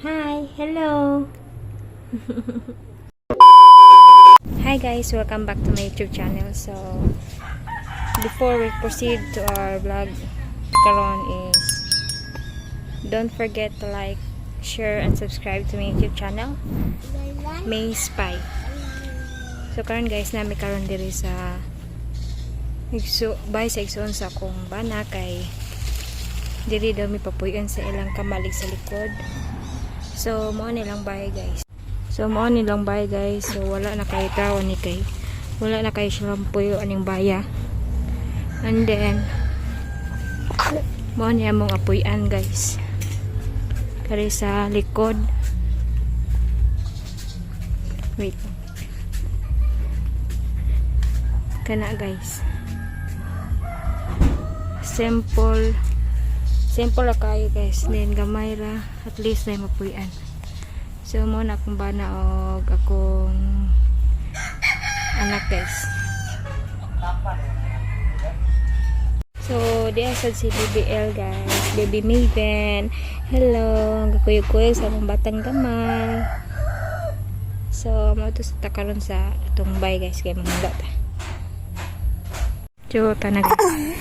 Hi, hello. Hi guys, welcome back to my YouTube channel. So, before we proceed to our vlog karon is don't forget to like, share, and subscribe to my YouTube channel, May Spy. So karon guys, nami karon diri sa igso bay sa igsoon sa akong bana kay diri daw mi papuy-an sa ilang kamalig sa likod. So mao nilang bahay, guys. So mao nilang bahay, guys. So wala na kay tawo ni kay wala na kay silang puyo aning baya. And then mao ni among apuy-an, guys. Kari sa likod. Wait. Kana, guys. Simple. Simple ra kayo, guys. Then gamay ra, at least na mapuy-an. So mo na akong bana og akong anak, guys. So diya sad si BBL, guys. Baby Maven. Hello, gakuyog-kuyog sa among batang gamay. So mo to sa takaron sa atong bay, guys, kay manghanda ta. So tana, guys.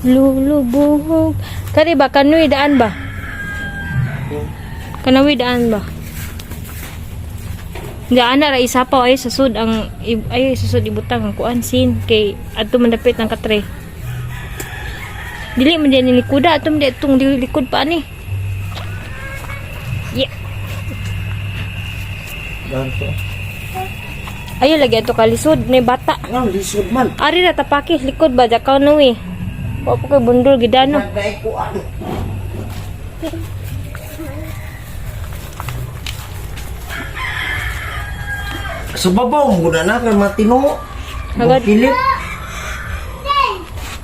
Lulubuhog. Kari ba kanoy daan ba? Kanawi daan ba? Nga ana ra isa pa ay sa sud ang ay sa sud ibutang ang kuan sin kay adto man dapit ang katre. Dili man diyan ni likoda, adto man di atong dili likod pa ani. Yeah. Ganto. Ayo lagi ato kalisod ni bata. Ang lisod man. Ari ra tapaki likod ba jakaw nuwi. Wa pa kay bundol gidano. Nagdaig kuan. Sa babaw mo na na kay matino. Hagad. Pilit.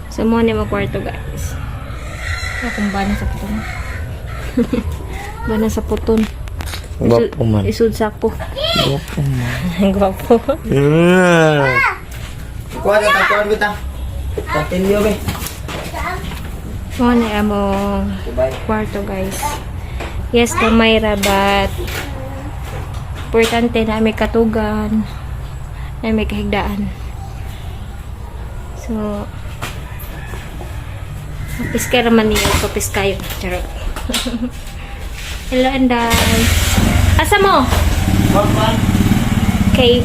So mo ni mo kwarto, guys. Akong bana sa puton. Bana sa puton. Gwapo man. Isud sako. Gwapo man. Gwapo. Kuan ta kuan bita. Continue be. Mo ni among Bye. Kwarto, guys. Yes, gamay ra but importante na may katugan, na may kahigdaan. So, mapiskay raman niyo, papiskayo. Charot. Hello, Anday. Asa mo? Okay.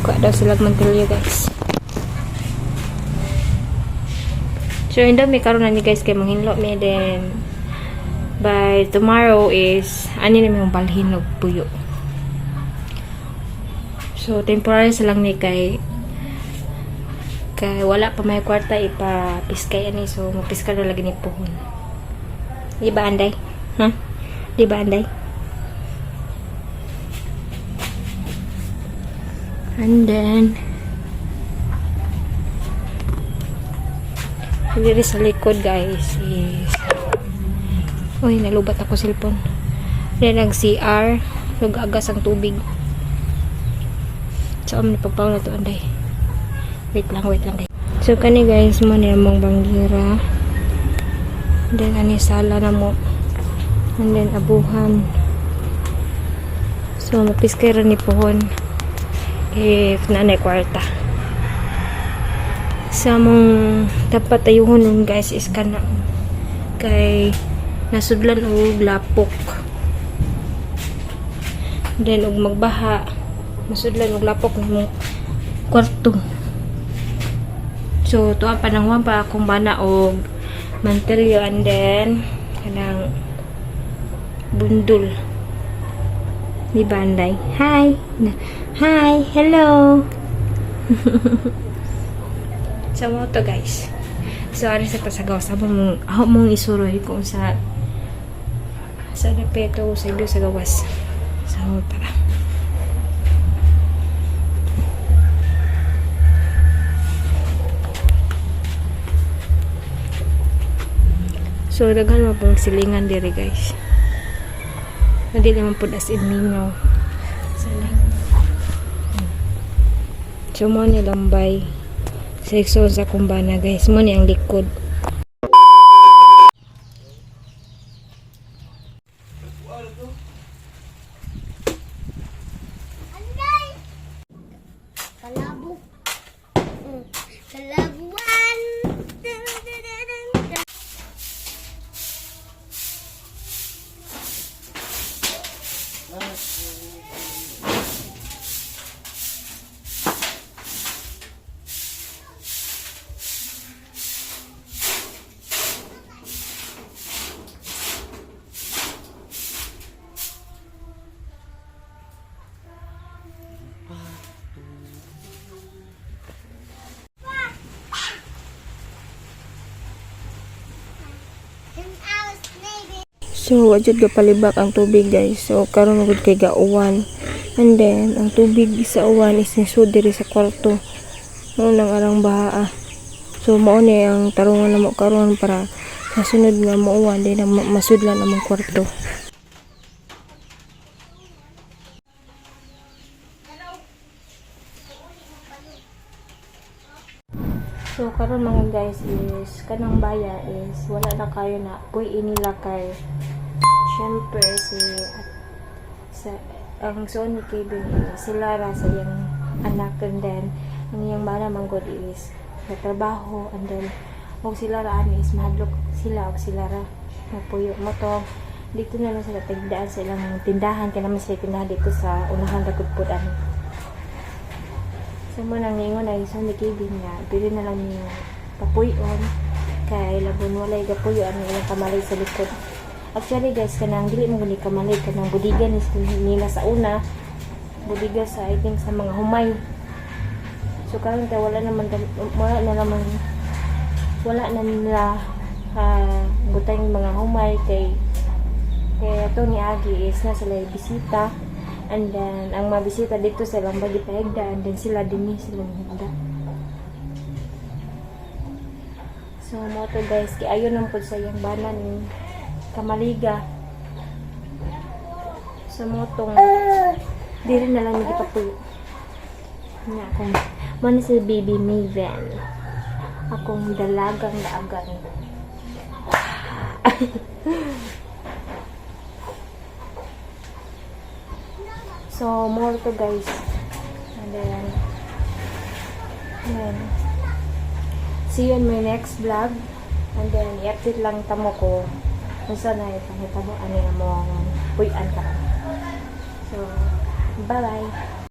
Kuha daw sila mantilyo, guys. So, hindi may karon na ni guys kay manghinlo mi, then by tomorrow is ani na mi yung balhin og puyo. So, temporary sa lang ni kay kay wala pa may kwarta ipa-piskay ani, so mapiskay na lagi ni puhon. Di ba, Anday? Ha? Di ba, Anday? And then diri sa likod, guys, is uy, nalubat ako cellphone. Then nag CR, nag-agas ang tubig. So am ni pagpaw na to, Anday. Wait lang, wait lang, guys. So kani guys, mo ni among banggira. Then ani sala na mo. And then abuhan. So mapiskay ra ni pohon if naanay kwarta. Sa among dapat ayuhon nun, guys, is kana kay nasudlan og lapok. Then og magbaha, masudlan og lapok ng kwarto. So tuwa pa nang pa akong bana og mantelyo and then kanang bundol. Di ba, Anday? Hi! Hi! Hello! So, mo to, guys. So, ari sa tasagaw. Sa mong, ako mong isuroy kung sa sa dapeto sa ibyo sa gawas. So, tara. So, daghan mo pong silingan diri, guys. Hindi naman po as in mingaw. So, lang. So mo ni lambay sa igsoon sa kumbana, guys. Mo ni ang likod. Kalabo. Kalabuan. Dun, dun, dun, dun, dun. And I was maybe So, wa jud gapalibak ang tubig, guys. So, karon gud kay gauwan. And then, ang tubig sa uwan is nisud diri sa kwarto. Mao nang arang baha, ah. So, mao ni ang tarungan namo karon para sa sunod nga muuwan, di na masudlan among kwarto. So karon, mga guys, is kanang baya is wala na kayo na puy inila kay syempre si sa ang son ni Kevin is si Lara sa iyang anak, and then ang iyang bana man gud is sa trabaho, and then og si Lara ani is mahadlok sila og si Lara mapuyo mo to dito na lang sila tagdaan sa ilang tindahan kay naman sila tindahan dito sa unahan ra gud pud ani. So mo nang ningon ay so ni Kevin nga pili na lang niyo papuy-on kay labon walay gapuyo ang ilang kamalay sa likod. Actually, guys, kanang dili mo gani kamalay, kanang budiga ni nila sa una. Budiga sa, I think, sa mga humay. So karon kay wala naman wala na naman wala na nila butang mga humay kay kaya ito ni Agi is na sila bisita, and then ang mga bisita dito sa ilang bagi pahigda, and then sila dinhi sila higda. So mo to, guys, kay ayon lang pud sa iyang bana ni kamaliga. So mo tong diri na lang ni gipapuyo. Nya akong mo ni si Baby Maven. Akong dalagang daagan. So, more to, guys. And then, see you in my next vlog. And then, i-update lang tamo ko kung saan na ipangitabo ano yung among puy-an karon. So, bye-bye!